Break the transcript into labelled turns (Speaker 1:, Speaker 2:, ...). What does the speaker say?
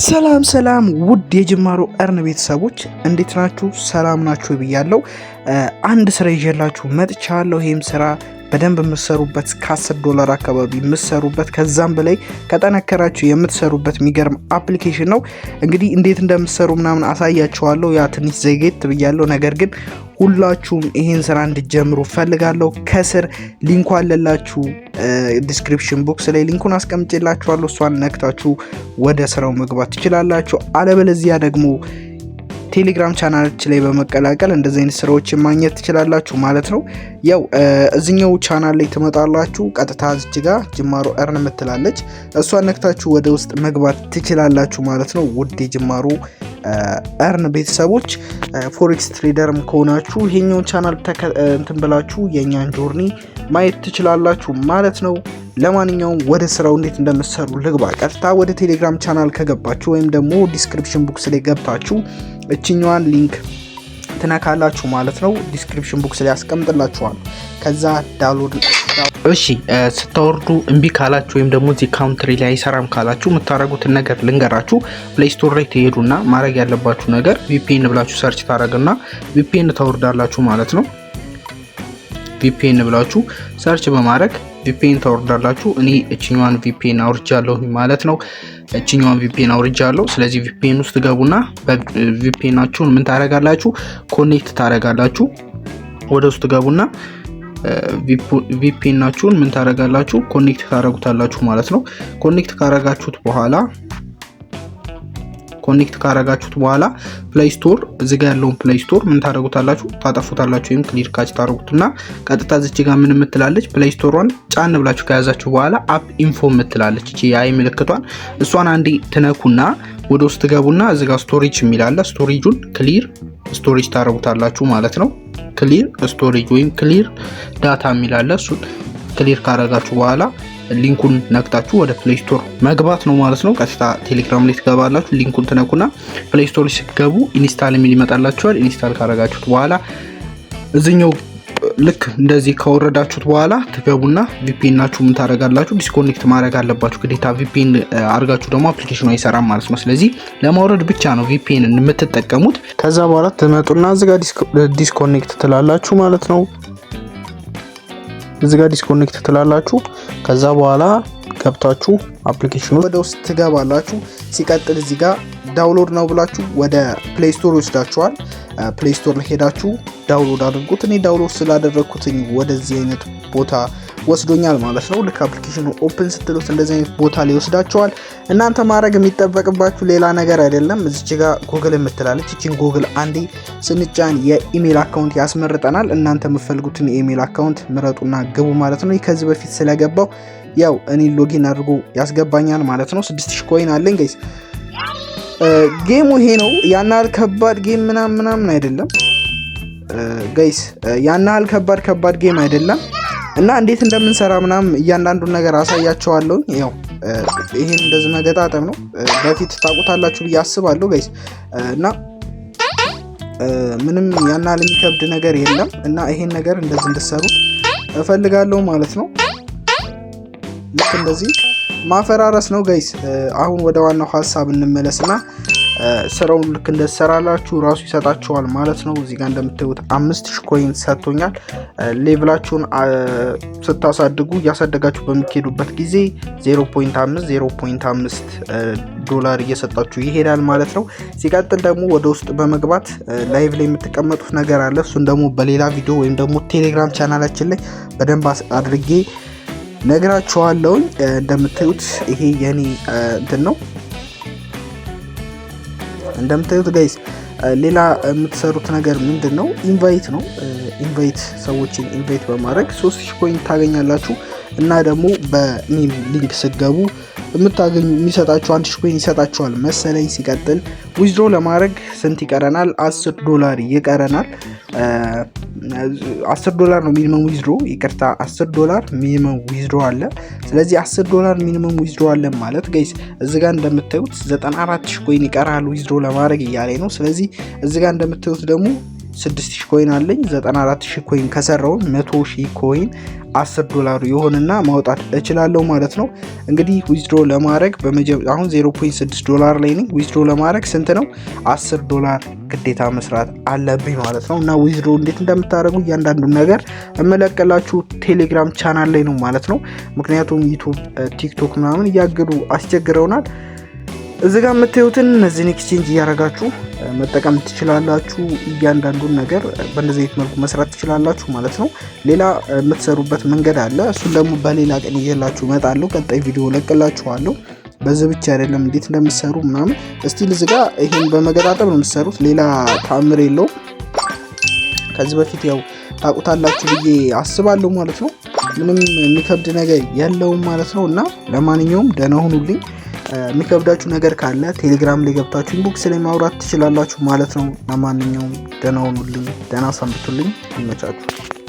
Speaker 1: ሰላም ሰላም ውድ የጅማሮ Earn ቤተሰቦች፣ እንዴት ናችሁ? ሰላም ናችሁ ብያለሁ። አንድ ስራ ይዤላችሁ መጥቻለሁ። ይህም ስራ በደንብ የምትሰሩበት፣ ከ10 ዶላር አካባቢ የምትሰሩበት፣ ከዛም በላይ ከጠነከራችሁ የምትሰሩበት የሚገርም application ነው። እንግዲህ እንዴት እንደምትሰሩ ምናምን አሳያችኋለሁ። ያ ትንሽ ዘግየት ብያለሁ፣ ነገር ግን ሁላችሁም ይህን ስራ እንድትጀምሩ ፈልጋለሁ። ከስር link ኡ አለላችሁ፣ description box ላይ link ኡን አስቀምጬላችኋለሁ። እሷን ነክታችሁ ወደ ስራው መግባት ትችላላችሁ። አለበለዚያ ደግሞ ቴሌግራም ቻናላችን ላይ በመቀላቀል እንደዚህ አይነት ስራዎችን ማግኘት ትችላላችሁ ማለት ነው። ያው እዚኛው ቻናል ላይ ትመጣላችሁ። ቀጥታ እዚች ጋ ጅማሮ Earn የምትላለች፣ እሷን ነክታችሁ ወደ ውስጥ መግባት ትችላላችሁ ማለት ነው። ውድ የጅማሮ Earn ቤተሰቦች፣ forex trader ም ከሆናችሁ ይሄኛውን ቻናል እንትን ብላችሁ የእኛን journey ማየት ትችላላችሁ ማለት ነው። ለማንኛውም ወደ ስራው እንዴት እንደምትሰሩ ልግባ። ቀጥታ ወደ ቴሌግራም ቻናል ከገባችሁ ወይም ደግሞ description box ላይ ገብታችሁ እችኛዋን link ትነካላችሁ ማለት ነው። Description box ላይ ያስቀምጥላችኋል። ከዛ download።
Speaker 2: እሺ፣ ስታወርዱ እምቢ ካላችሁ ወይም ደግሞ እዚህ country ላይ አይሰራም ካላችሁ የምታደርጉትን ነገር ልንገራችሁ። Play Store ላይ ትሄዱና ማድረግ ያለባችሁ ነገር VPN ብላችሁ search ታደርግና VPN ታወርዳላችሁ ማለት ነው። VPN ብላችሁ search በማድረግ VPN ታወርዳላችሁ። እኔ እችኛዋን VPN አውርጃለሁ ማለት ነው። እችኛዋን VPN አውርጃለሁ። ስለዚህ VPN ውስጥ ገቡና VPN ኣችሁን ምን ታደርጋላችሁ? Connect ታደርጋላችሁ። ወደ ውስጥ ገቡና VPN ኣችሁን ምን ታደርጋላችሁ? Connect ታደርጉታላችሁ ማለት ነው። Connect ካረጋችሁት በኋላ Play Store፣ እዚህ ጋር ያለውን Play Store ምን ታደርጉታላችሁ? ታጠፉታላችሁ ወይም clear cache ታደርጉትና ቀጥታ እዚች ጋር ምን የምትላለች፣ Play Store ሯን ጫን ብላችሁ ከያዛችሁ በኋላ app info የምትላለች፣ እቺ የ i ምልክቷን፣ እሷን አንዴ ትነኩና ወደ ውስጥ ትገቡና እዚህ ጋር storage የሚል አለ። Storage ኡን clear storage ታደርጉታላችሁ ማለት ነው። Clear storage ወይም clear data የሚል አለ። እሱን clear ካረጋችሁ በኋላ link ኡን ነክታችሁ ወደ Play Store መግባት ነው ማለት ነው። ቀጥታ ቴሌግራም ላይ ትገባላችሁ። Link ኡን ትነኩና Play Store ስትገቡ install የሚል ይመጣላችኋል። Install ካረጋችሁት በኋላ እዚኛው ልክ እንደዚህ ካወረዳችሁት በኋላ ትገቡና VPN ኣችሁ ምን ታደርጋላችሁ? Disconnect ማድረግ አለባችሁ ግዴታ። VPN አድርጋችሁ ደግሞ application ኑ አይሰራም ማለት ነው። ስለዚህ ለማውረድ ብቻ ነው VPN የምትጠቀሙት።
Speaker 1: ከዛ በኋላ ትመጡና እዚጋ disconnect ትላላችሁ ማለት ነው። እዚጋ disconnect ትላላችሁ። ከዛ በኋላ ገብታችሁ application ኑ ወደ ውስጥ ትገባላችሁ። ሲቀጥል እዚህ ጋር download now ብላችሁ ወደ Play Store ይወስዳችኋል። Play Store ላይ ሄዳችሁ download አድርጉት። እኔ download ስላደረግኩትኝ ወደዚህ አይነት ቦታ ወስዶኛል ማለት ነው። ልክ application ኑ open ስትሉት እንደዚህ አይነት ቦታ ላይ ይወስዳችኋል። እናንተ ማድረግ የሚጠበቅባችሁ ሌላ ነገር አይደለም። እዚች ጋ ጉግል የምትላለች፣ እችን ጉግል አንዴ ስንጫን የ email account ያስመርጠናል። እናንተ የምትፈልጉትን የ email account ምረጡና ግቡ ማለት ነው። ከዚህ በፊት ስለገባው ያው እኔ login አድርጎ ያስገባኛል ማለት ነው። 6000 coin አለኝ guys። Game ኡ ይሄ ነው። ያን ያህል ከባድ game ምናምን ምናምን አይደለም guys። ያን ያህል ከባድ ከባድ game አይደለም እና እንዴት እንደምንሰራ ምናምን እያንዳንዱን ነገር አሳያችኋለሁ። ያው ይሄን እንደዚህ መገጣጠም ነው። በፊት ታውቁታላችሁ ብዬ አስባለሁ guys፣ እና ምንም ያን ያህል የሚከብድ ነገር የለም እና ይሄን ነገር እንደዚህ እንድትሰሩት እፈልጋለሁ ማለት ነው። ልክ እንደዚህ ማፈራረስ ነው guys። አሁን ወደ ዋናው ሀሳብ እንመለስና ስራውን ልክ እንደሰራላችሁ ራሱ ይሰጣችኋል ማለት ነው። እዚህ ጋር እንደምታዩት 5000 coin ሰጥቶኛል። Level ኣችሁን ስታሳድጉ፣ እያሳደጋችሁ በሚኬዱበት ጊዜ 0.5 0.5 ዶላር እየሰጣችሁ ይሄዳል ማለት ነው። ሲቀጥል ደግሞ ወደ ውስጥ በመግባት live ላይ የምትቀመጡት ነገር አለ። እሱን ደግሞ በሌላ ቪዲዮ ወይም ደግሞ ቴሌግራም ቻናላችን ላይ በደንብ አድርጌ ነግራችኋለሁኝ። እንደምታዩት ይሄ የኔ እንትን ነው። እንደምታዩት guys፣ ሌላ የምትሰሩት ነገር ምንድን ነው? Invite ነው። Invite፣ ሰዎችን invite በማድረግ 3000 coin ታገኛላችሁ እና ደግሞ በኔም link ስትገቡ የምታገኙ የሚሰጣችሁ 1000 coin ይሰጣችኋል መሰለኝ። ሲቀጥል withdraw ለማድረግ ስንት ይቀረናል? 10 ዶላር ይቀረናል። 10 ዶላር ነው minimum withdraw፣ ይቅርታ፣ 10 ዶላር minimum withdraw አለ። ስለዚህ 10 ዶላር minimum withdraw አለ ማለት guys፣ እዚ ጋር እንደምታዩት 94 ሺህ coin ይቀራል withdraw ለማድረግ እያለኝ ነው። ስለዚህ እዚ ጋር እንደምታዩት ደግሞ
Speaker 2: 6000 coin አለኝ። 94,000 coin ከሰራው 100,000 coin 10 ዶላር ይሆንና ማውጣት እችላለሁ ማለት ነው። እንግዲህ withdraw ለማድረግ አሁን 0.6 ዶላር ላይ ነኝ። Withdraw ለማድረግ ስንት ነው? 10 ዶላር ግዴታ መስራት አለብኝ ማለት ነው። እና withdraw እንዴት እንደምታደርጉ እያንዳንዱን ነገር እመለቀላችሁ ቴሌግራም ቻናል ላይ ነው ማለት ነው። ምክንያቱም ዩቱብ፣ ቲክቶክ ምናምን እያገዱ አስቸግረውናል። እዚህ ጋር የምታዩትን እነዚህን exchange እያደረጋችሁ መጠቀም ትችላላችሁ። እያንዳንዱን ነገር በእንደዚህ አይነት መልኩ መስራት ትችላላችሁ ማለት ነው። ሌላ የምትሰሩበት መንገድ አለ። እሱን ደግሞ በሌላ ቀን ይዤላችሁ እመጣለሁ። ቀጣይ ቪዲዮ ለቅላችኋለሁ። በዚህ ብቻ አይደለም እንዴት እንደምትሰሩ ምናምን። Still እዚህ ጋር ይሄን በመገጣጠም ነው የምትሰሩት። ሌላ ተአምር የለውም። ከዚህ በፊት ያው ታውቁታላችሁ ብዬ አስባለሁ ማለት ነው። ምንም የሚከብድ ነገር የለውም ማለት ነው። እና ለማንኛውም ደህና ሁኑልኝ። የሚከብዳችሁ ነገር ካለ ቴሌግራም ላይ ገብታችሁ inbox ላይ ማውራት ትችላላችሁ ማለት ነው። ለማንኛውም ደህና ሁኑልኝ፣ ደህና ሰንብቱልኝ፣ ይመቻችሁ።